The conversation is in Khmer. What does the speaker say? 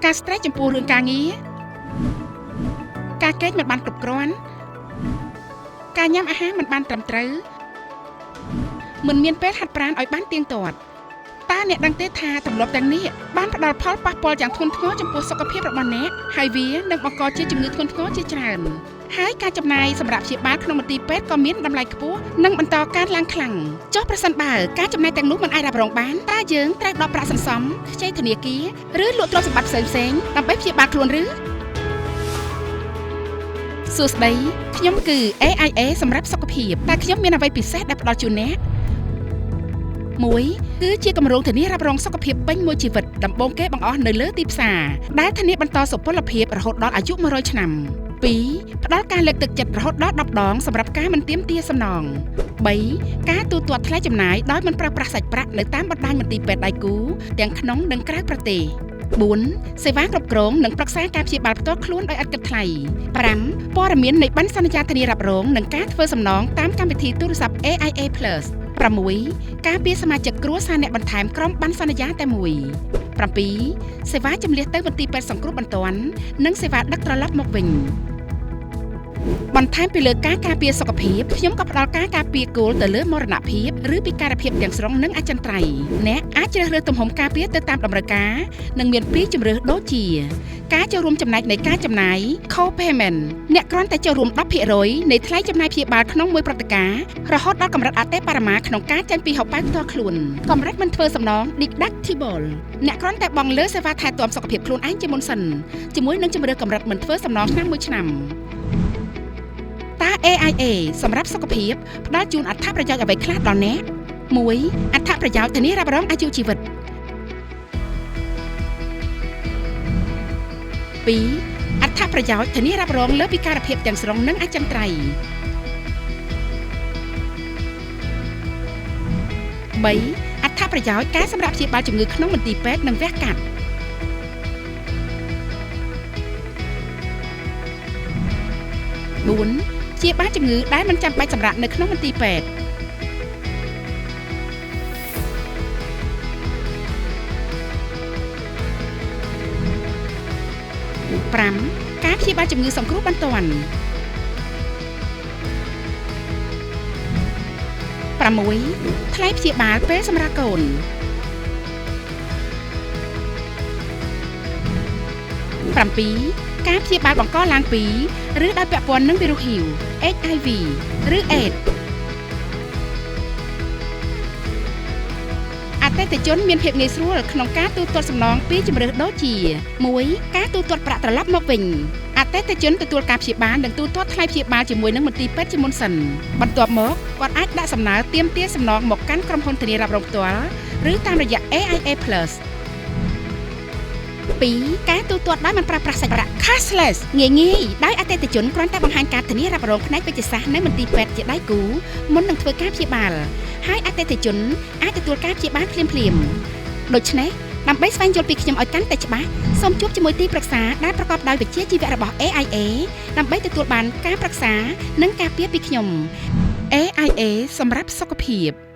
ការ stress ចំពោះរឿងការងារការគេងមិនបានគ្រប់គ្រាន់ការញ៉ាំអាហារមិនបានត្រឹមត្រូវមិនមានពេលហាត់ប្រាណឲ្យបានទៀងទាត់តើអ្នកដឹងទេថាទម្លាប់ទាំងនេះបានផ្ដល់ផលប៉ះពាល់យ៉ាងធ្ងន់ធ្ងរចំពោះសុខភាពរបស់អ្នកហើយវានឹងបង្កជាជំងឺធ្ងន់ធ្ងរជាច្រើនហើយការចំណាយសម្រាប់ព្យាបាលក្នុងមន្ទីរពេទ្យក៏មានតម្លៃខ្ពស់និងបន្តកើនឡើងខ្លាំងចុះប្រសិនបើការចំណាយទាំងនោះមិនអាចរ៉ាប់រងបានតើយើងត្រូវដកប្រាក់សន្សំខ្ចីធនាគារឬលក់ទ្រព្យសម្បត្តិផ្សេងៗដើម្បីព្យាបាលខ្លួនឬសួស្តីខ្ញុំគឺ AIA សម្រាប់សុខភាពតើខ្ញុំមានអ្វីពិសេសដែលផ្ដល់ជូនអ្នក1គឺជាគម្រោងធានារ៉ាប់រងសុខភាពពេញមួយជីវិតដំបូងគេបង្អស់នៅលើទីផ្សារដែលធានាបន្តសុពលភាពរហូតដល់អាយុ100ឆ្នាំ2ផ្ដល់ការលើកទឹកចិត្តរហូតដល់10ដងសម្រាប់ការមិនទាមទារសំណង3ការទូទាត់ថ្លៃចំណាយដោយមិនប្រើប្រាស់សាច់ប្រាក់នៅតាមបណ្ដាញមន្ទីរពេទ្យដៃគូទាំងក្នុងនិងក្រៅប្រទេស4សេវាគ្រប់គ្រងនិងប្រឹក្សាការព្យាបាលផ្ទាល់ខ្លួនដោយឥតគិតថ្លៃ5ព័ត៌មាននៃបណ្ណសន្យាធានារ៉ាប់រងនិងការធ្វើសំណងតាមកម្មវិធីទូរស័ព្ទ AIA Plus 6ការពារសមាជិកគ្រួសារអ្នកបន្ថែមក្រុមបណ្ណសន្យាតែមួយ7សេវាជំលះទៅមន្ទីរពេទ្យសង្គ្រោះបន្ទាន់និងសេវាដឹកត្រឡប់មកវិញបន្ថែមពីលើការការពារសុខភាពខ្ញុំក៏ផ្ដល់ការការពារគោលទៅលើមរណភាពឬពិការភាពទាំងស្រុងនិងអចិន្ត្រៃយ៍អ្នកអាចជ្រើសរើសទំហំការពារទៅតាមតម្រូវការនិងមានពីរជម្រើសដូចជាការចូលរួមចំណែកនៃការចំណាយ Co-payment អ្នកគ្រាន់តែចូលរួម10%នៃថ្លៃចំណាយព្យាបាលក្នុងមួយព្រឹត្តិការណ៍រហូតដល់កម្រិតអតិបរមាក្នុងការចេញពីហោប៉ៅផ្ទាល់ខ្លួនកម្រិតមិនធ្វើសំណង Deductible អ្នកគ្រាន់តែបង់លើសេវាថែទាំសុខភាពខ្លួនឯងជាមុនសិនជាមួយនឹងជម្រើសកម្រិតមិនធ្វើសំណងឆ្នាំមួយឆ្នាំតើ AIA សម្រាប់សុខភាពផ្ដល់ជូនអត្ថប្រយោជន៍អ្វីខ្លះដល់អ្នក1អត្ថប្រយោជន៍ធានារ៉ាប់រងអាយុជីវិត2អត្ថប្រយោជន៍ធានារ៉ាប់រងលើពិការភាពទាំងស្រុងនិងអចិន្ត្រៃយ៍3អត្ថប្រយោជន៍ការសម្រាប់ព្យាបាលជំងឺក្នុងមន្ទីរពេទ្យនិងវះកាត់4ព្យាបាលជំងឺដែលមិនចាំបាច់សម្រាកនៅក្នុងមន្ទីរពេទ្យ5ការព្យាបាលជំងឺសង្គ្រោះបន្ទាន់6ថ្លៃព្យាបាលពេលសម្រាលកូន7ការព្យាបាលបង្កឡើងពីឬដោយពាក់ព័ន្ធនឹងវីរុស HIV HIV ឬ AIDS អតិថិជនមានភាពងាយស្រួលក្នុងការទូទាត់សំណងពីជម្រើសដូចជា1ការទូទាត់ប្រាក់ត្រឡប់មកវិញអតិថិជនទទួលការព្យាបាលនិងទូទាត់ថ្លៃព្យាបាលជាមួយនឹងមន្ទីរពេទ្យជាមុនសិនបន្ទាប់មកគាត់អាចដាក់សំណើទាមទារសំណងមកកាន់ក្រុមហ៊ុនធានារ៉ាប់រងផ្ទាល់ឬតាមរយៈ AIA Plus 2ការទូទាត់ដោយមិនប្រើប្រាស់សាច់ប្រាក់ cashless ងាយៗដោយអតិថិជនគ្រាន់តែបង្ហាញការធានារ៉ាប់រងផ្នែកវេជ្ជសាស្ត្រនៅមន្ទីរពេទ្យជាដៃគូមុននឹងធ្វើការព្យាបាលហើយអតិថិជនអាចទទួលការព្យាបាលភ្លាមៗដូច្នេះដើម្បីស្វែងយល់ពីខ្ញុំឲ្យកាន់តែច្បាស់សូមជួបជាមួយទីប្រឹក្សាដែលប្រកបដោយវិជ្ជាជីវៈរបស់ AIA ដើម្បីទទួលបានការប្រឹក្សានិងការពារពីខ្ញុំ AIA សម្រាប់សុខភាព។